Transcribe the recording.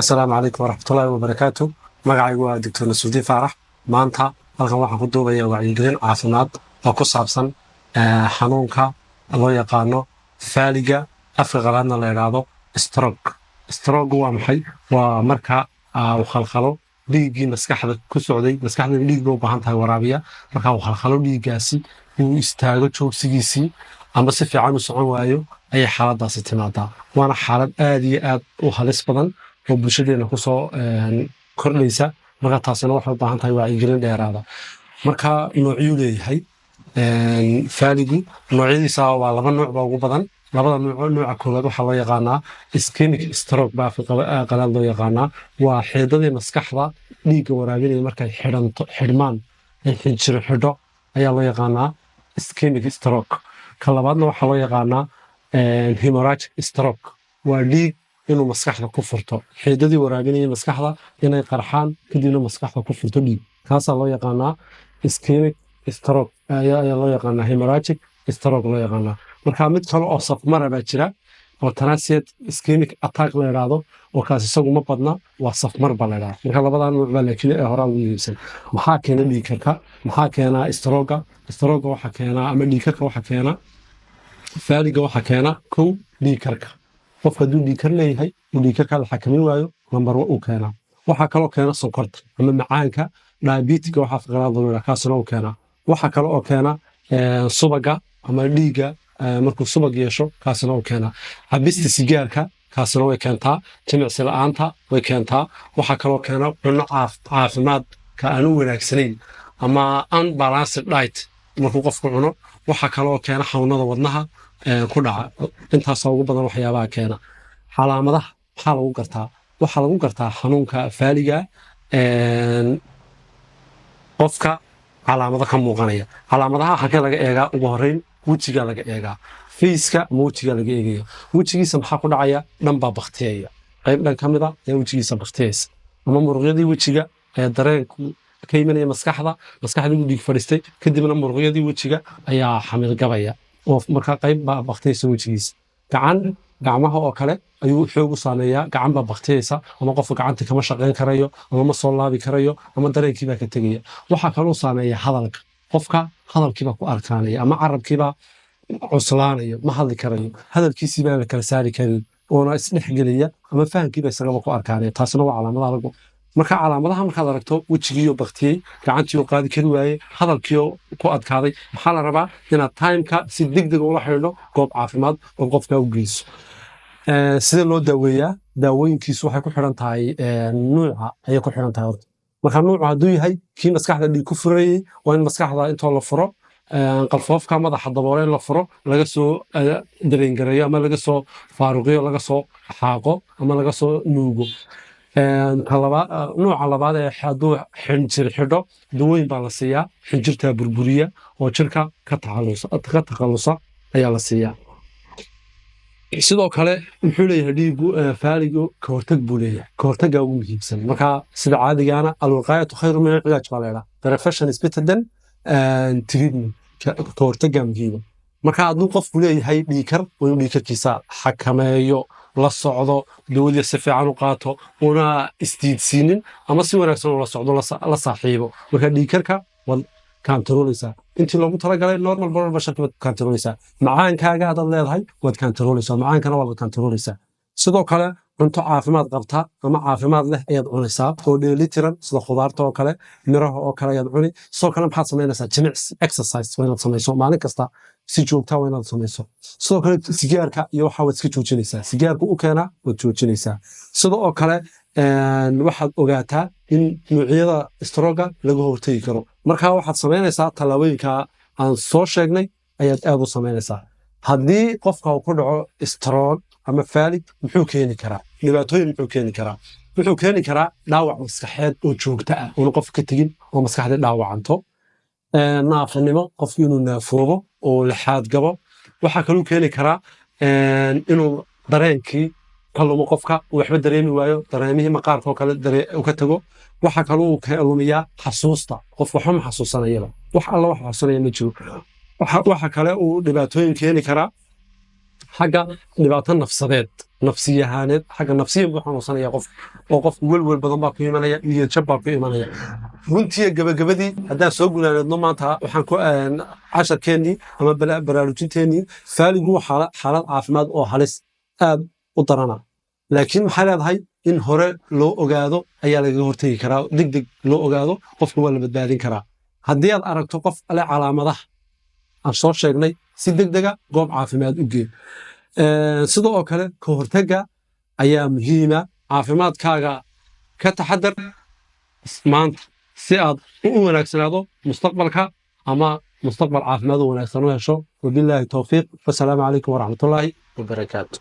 Asalaamu calaykum waraxmatullaahi wabarakaatu. Magacaygu waa Doctor Nasuudiin Faarax. Maanta halkan waxaan ku duubayaa wacyigelin caafimaad oo ku saabsan xanuunka loo yaqaano faaliga, afka qalaadna la idhaahdo stroke. Stroke waa maxay? Waa marka uu khalkhalo dhiiggii maskaxda ku socday. Maskaxda dhiig bay u baahan tahay waraabiya. Marka uu khalkhalo dhiiggaasi, uu istaago joogsigiisii ama si fiican u socon waayo, ayay xaaladaasi timaadaa. Waana xaalad aad iyo aad u halis badan oo bulshadeena kusoo kordhaysa. Marka taasina waxay u baahan tahay wacyigelin dheeraada. Marka noocyuu leeyahay faaligu. Noocyadiisa waa laba nuuc baa ugu badan. Labada nuuc, nuuca koowaad waxaa loo yaqaanaa ischemic stroke baa afka qalaad loo yaqaanaa. Waa xiidadii maskaxda dhiigga waraabinaya markay xidhanto, xidhmaan, ay xinjiro xidho, ayaa loo yaqaanaa ischemic stroke. Ka labaadna waxaa loo yaqaanaa hemorrhagic stroke. Waa dhiig inuu maskaxda ku furto, xiidadii waraabinaya maskaxda inay qarxaan, kadibna maskaxda ku furto dhiig. Kaasaa loo yaqaanaa ischemic stroke, ayaa loo yaqaanaa hemorrhagic stroke loo yaqaanaa. Marka mid kale oo safmara baa jira oo transient ischemic attack la idhaahdo, oo kaas isagu ma badna, waa safmar baa la idhahda. Marka labadaa nuuc baa laakiin ee horaa ugu muhiimsan. Maxaa keena dhiigkarka? Maxaa keena stroke-ga? Stroke-ga waxaa keena ama dhiigkarka waxaa keena, faaliga waxaa keena, kow, dhiigkarka. Qofka hadduu dhiigkar leeyahay, uu dhiigkarka la xakamin waayo, lambar uu keenaa. Waxaa kaloo keena sonkorta ama macaanka, diabetes-ka waxaa afka qalaad loo yidhaha, kaasina uu keenaa. Waxaa kale oo keena subaga ama dhiigga markuu subag yeesho, kaasina uu keenaa. Cabista sigaarka, kaasina way keentaa. Jimicsi la'aanta way keentaa. Waxaa kaloo keena cunno caafimaadka aan u wanaagsanayn ama unbalanced diet markuu qofku cuno. Waxaa kaloo keena xanuunada wadnaha ku dhaca. Intaasa ugu badan waxyaabaha keena. Calaamadaha maxaa lagu gartaa? Waxaa lagu gartaa xanuunka faaliga qofka calaamado ka muuqanaya. Calaamadaha halkee laga eegaa? Ugu horeyn wejigaa laga eegaa, face-ka ama wejigaa laga eegaya. Wejigiisa maxaa ku dhacaya? Dhan baa baktiyaya, qayb dhan ka mid a ayaa wejigiisa baktiyaysa, ama muruqyadii wejiga ee dareenku ka imanaya maskaxda, maskaxdii u dhiig fadhiistay, kadibna muruqyadii wejiga ayaa xamilgabaya, oo markaa qayb baa baktiyaysa wejigiisa. Gacan, gacmaha oo kale ayuu xoog u saameeyaa. Gacan baa baktiyaysa, ama qofka gacanta kama shaqayn karayo, ama ma soo laabi karayo, ama dareenkii baa ka tegaya. Waxaa kaloo saameeya hadalka. Qofka hadalkiibaa ku arkaanaya ama carabkiibaa cuslaanaya, ma hadli karayo, hadalkiisii baan la kala saari karin oona isdhexgelaya, ama fahamkiiba isagaba ku arkaanaya. Taasina waa calaamadaha lagu. Marka calaamadaha markaad aragto, wejigiiyo baktiyey, gacantiioo qaadi kari waaye, hadalkiioo ku adkaaday, maxaa la rabaa? Inaad time-ka si degdeg ula xidhiidho goob caafimaad oo qofka u geyso. Sida loo daaweeyaa? Daawooyinkiisu waxay ku xidhan tahay nuuca ayay ku xidhan tahay horta. Marka nuucu hadduu yahay kii maskaxda dhiig ku furayey, waa in maskaxda intoo la furo, qalfoofka madaxa daboole in la furo, laga soo dareengareeyo ama laga soo faaruqiyo, laga soo xaaqo ama laga soo nuugo. Nuuca labaad ee hadduu xinjir xidho, dawooyin baa la siiyaa xinjirtaa burburiya oo jirka ka takhalusa ayaa la siiyaa. Sidoo kale muxuu leeyahay dhiigu faaligu? Kahortag buu leeyahay. Kahortaggaa ugu muhiimsan. Marka sida caadigaana الوقاية خير من العلاج baa leedaha, prevention is better than treatment. Kahortaggaa muhiima. Marka hadduu qofku leeyahay dhiikar, waa inuu dhiikarkiisa xakameeyo, la socdo, dawadii si fiican u qaato, una isdiidsiinin ama si wanaagsan ula socdo, la saaxiibo. Marka dhiikarka waad kantarooleysaa intii loogu talagalay, normal blood pressure waad kantarooleysaa. Macaankaaga haddaad leedahay waad kantarooleysaa, macaankana waad kantarooleysaa. Sidoo kale cunto caafimaad qabta ama caafimaad leh ayaad cunaysaa oo dheelitiran, sida khudaarta oo kale, miraha oo kale ayaad cuni. Sidoo kale maxaad samaynaysaa? Jimicsi, exercise waa inaad samayso maalin kasta, si joogta waa inaad samayso. Sidoo kale sigaarka iyo waxa waad iska joojinaysaa, sigaarka u keenaa waad joojinaysaa. Sidoo oo kale waxaad ogaataa in nuucyada stroke-ga laga hortegi karo. Marka waxaad samaynaysaa tallaabooyinka aan soo sheegnay ayaad aad u samaynaysaa. Haddii qofka uu ku dhaco stroke ama faalig, muxuu keeni karaa? Dhibaatooyin muxuu keeni karaa? Wuxuu keeni karaa dhaawac maskaxeed oo joogto ah, uuna qofka ka tegin, oo maskaxdii dhaawacanto. Naafanimo, qofku inuu naafoobo oo lixaad gabo. Waxaa kaluu keeni karaa inuu dareenkii ka lumo, qofka uu waxba dareemi waayo, dareemihii maqaarka oo kale uu ka tago. Waxaa kaluu lumiyaa xasuusta. Qof waxba ma xasuusanayaba, wax alla wax xasuusanaya ma jiro. Waxa kale uu dhibaatooyin keeni karaa. Xagga dhibaato nafsadeed, nafsiyahaaneed, xagga nafsiyan buu xanuunsanaya qof, oo qofku welwel badan baa ku imanaya, niyad jab baa ku imanaya. Runtii gabagabadii haddaan soo gunaanadno, maanta waxaan ku casharkeennii ama baraarujinteennii, faaligu waa xaalad caafimaad oo halis aad u darana, laakiin maxay leedahay in hore loo ogaado ayaa lagaga hortegi karaa. Deg deg loo ogaado, qofka waa la badbaadin karaa. Haddii aad aragto qof ale calaamadaha aan soo sheegnay, si deg dega goob caafimaad u gee. Sidoo oo kale ka hortagga ayaa muhiima. Caafimaadkaaga ka taxadar maanta si aad u wanaagsanaado mustaqbalka ama mustaqbal caafimaad oo wanaagsan u hesho. Wabilaahi towfiiq, wasalaamu calaykum waraxmatullaahi wabarakaatu.